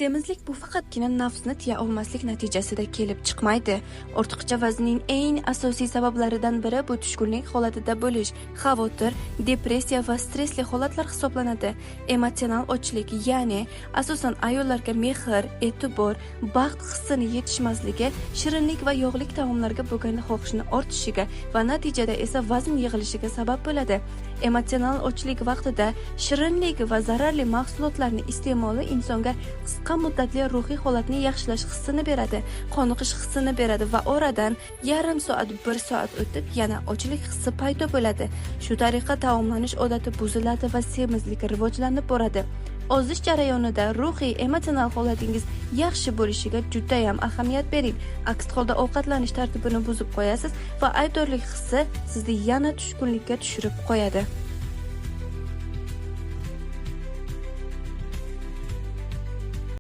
Semizlik bu faqatgina nafsni tiya olmaslik natijasida kelib chiqmaydi. Ortiqcha vaznning eng asosiy sabablaridan biri bu tushkunlik holatida bo'lish, xavotir, depressiya va stressli holatlar hisoblanadi. Emotsional ochlik, ya'ni asosan ayollarga mehr, e'tibor, baxt hissini yetishmasligi shirinlik va yog'li taomlarga bo'lgan xohishni ortishiga va natijada esa vazn yig'ilishiga sabab bo'ladi. Emotsional ochlik vaqtida shirinlik va zararli mahsulotlarni iste'moli insonga qisqa muddatli ruhiy holatni yaxshilash hissini beradi, qoniqish hissini beradi va oradan yarim soat, bir soat o'tib yana ochlik hissi paydo bo'ladi. Shu tariqa taomlanish odati buziladi va semizlik rivojlanib boradi. Ozish jarayonida ruhiy emotsional holatingiz yaxshi bo'lishiga judayam ahamiyat bering. Aks holda ovqatlanish tartibini buzib qo'yasiz va aybdorlik hissi sizni yana tushkunlikka tushirib qo'yadi.